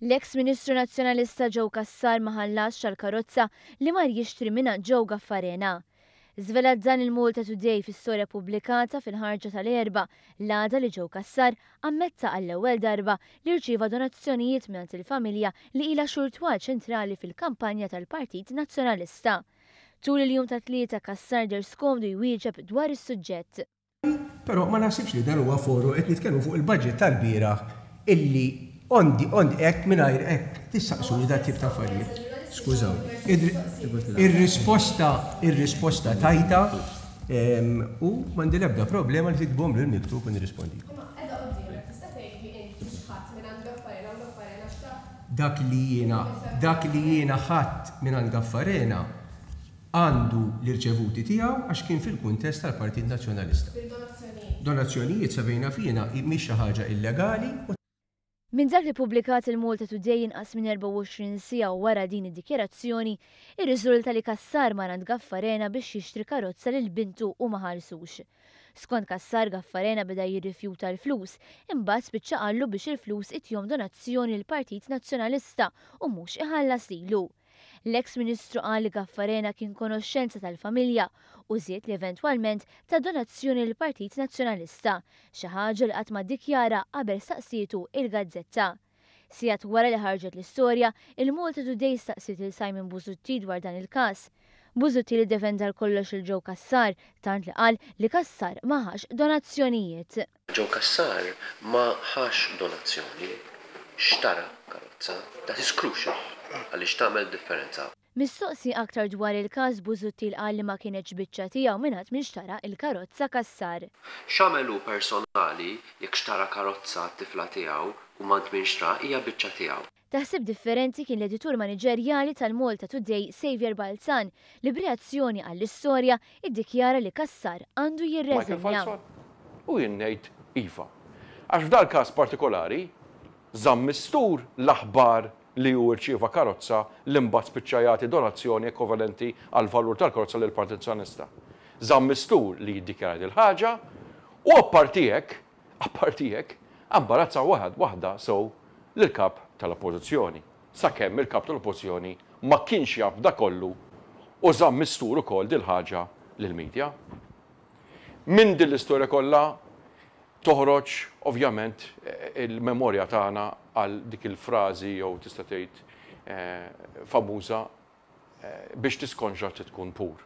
L-eks Ministru Nazzjonalista Joe Cassar ma ħallasx għall-karozza li mar jixtri mingħand Joe Gaffarena. Żvelat dan il-Malta Today fi storja ppubblikata fil-ħarġa tal-Erbgħa l-għada li Joe Cassar ammetta għall-ewwel darba li rċieva donazzjonijiet mingħand il-familja li ilha xhur twal ċentrali fil-kampanja tal-Partit Nazzjonalista. Tul il-jum tat-Tlieta Cassar deher skomdu jwieġeb dwar is-suġġett. Però ma naħsibx li dan huwa foru qed nitkellmu fuq il-budget tal-bieraħ illi on the on hekk mingħajr hekk tistaqsuni dat tip ta' affarijiet. Skużawni. Ir-risposta ir-risposta tajtha u m'għandi l-ebda problema li tiktbuhom bil-miktub u nirrispondikom. Dak li jiena dak li jiena ħadt mingħand Gaffarena Għandu l-irċevuti tiegħu għax kien fil-kuntest tal-Partit Nazzjonalista. Bil-donazzjonijiet. Donazzjonijiet sa fejn naf jiena mhix xi ħaġa illegali u. Minn dak li ppubblikat il-Malta Today inqas minn 24 siegħa wara din id-dikjarazzjoni, irriżulta li Cassar mar għand Gaffarena biex jixtri karozza lil bintu u ma ħallsux. Skont Cassar, Gaffarena beda jirrifjuta l-flus, imbagħad spiċċa qallu biex il-flus itihom donazzjoni lill-Partit Nazzjonalista u mhux iħallas lilu. L-eks Ministru qal li Gaffarena kien konoxxenza tal-familja u żied li eventwalment ta donazzjoni lill-Partit Nazzjonalista, xi ħaġa li qatt ma ddikjara qabel staqsietu il-gazzetta. Sigħat wara li ħarġet l-istorja, il-Malta Today staqsiet lil Simon Busuttil dwar dan il-każ. Busuttil iddefenda għal kollox lil Joe Cassar, tant li qal li Cassar ma ħax donazzjonijiet. Joe Cassar ma ħax donazzjoni, xtara karozza. That is crucial għaliex tagħmel differenza. Mistoqsi aktar dwar il-każ, Busuttil qal li ma kinetx biċċa tiegħu mingħand min xtara l-karozza Cassar. X'għamel hu personali, jekk xtara karozza għat-tifla tiegħu u m'għand min xtra hija biċċa tiegħu. Ta' ħsieb differenti kien l-editur maniġerjali tal-Malta Today Saviour Balzan li b'reazzjoni għall-istorja iddikjara li Cassar għandu Michael jirreżenja. Falzon, U jien ngħid iva. Għax f'dal-każ partikolari, żamm mistur l-aħbar li hu rċieva karozza li mbagħad spiċċa jagħti donazzjoni ekwivalenti għall-valur tal-karozza lill-Partit Nazzjonalista. Żamm mistur li jiddikjara dil-ħaġa u apparti hekk, Apparti hekk, ambarazza waħda sew lill-Kap tal-Oppożizzjoni, sakemm il-Kap tal-Oppożizzjoni ma kienx jaf b'dak kollu u żamm mistur ukoll dil-ħaġa lill-media. Minn din l-istorja kollha toħroġ ovvjament il-memorja tagħna għal dik il-frażi jew tista' tgħid famuża biex tiskonġra trid tkun pur.